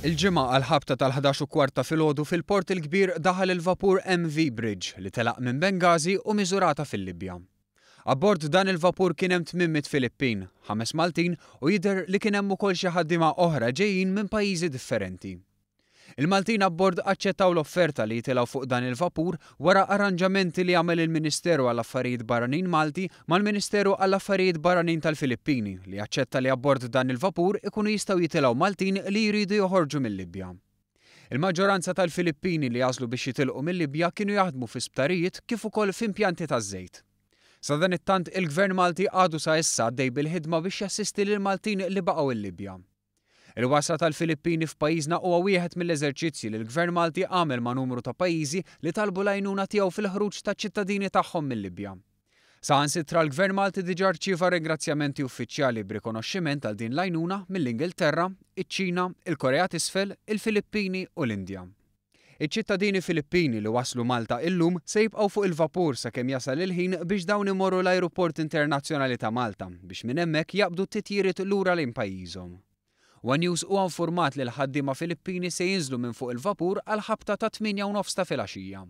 Il-Ġimgħa għall-ħabta tal-11 u kwart ta' filgħodu fil-Port il-Kbir daħal il-vapur MV Bridge li telaq minn Benghazi u Misurata fil-Libja. Abbord dan il-vapur kien hemm 800 Filippin, ħames Maltin u jidher li kien hemm ukoll xi ħaddiema oħra ġejjin minn pajjiżi differenti. Il-Maltin abbord aċċettaw l-offerta li jitilgħu fuq dan il-vapur wara arranġamenti li għamel il-Ministeru għall-Affarijiet Barranin Malti mal-Ministeru għall-Affarijiet Barranin tal-Filippini li aċċetta li abbord dan il-vapur ikunu jistgħu jitilgħu Maltin li jridu joħorġu mil-Libja. Il-maġġoranza tal-Filippini li għażlu biex jitilqu mil-Libja kienu jaħdmu fi sptarijiet kif ukoll f'impjanti taż-żejt. Sadanittant, il-Gvern Malti għadu sa issa għaddej bil-ħidma biex jassisti lill-Maltin li baqgħu l-Libja. Il-wasla tal-Filippini f'pajjiżna huwa wieħed mill-eżerċizzji li l-Gvern Malti għamel ma' numru ta' pajjiżi li talbu l-għajnuna tiegħu fil-ħruġ taċ-ċittadini tagħhom mil-Libja. Saħansitra l-Gvern Malti diġà rċieva ringrazzjamenti uffiċjali b'rikonoxximent għal din l-għajnuna mill-Ingilterra, iċ-Ċina, il-Korea t'Isfel, il-Filippini u l-Indja. Iċ-ċittadini Filippini li waslu Malta illum se jibqgħu fuq il-vapur sakemm jasal il-ħin biex dawn imorru l-Ajruport Internazzjonali ta' Malta biex minn hemmhekk jaqbdu t-titjiriet lura lejn pajjiżhom. One News huwa infurmat li l-ħaddiema Filippini se jinżlu minn fuq il-vapur għall-ħabta tat-tmienja u nofs ta' filgħaxija.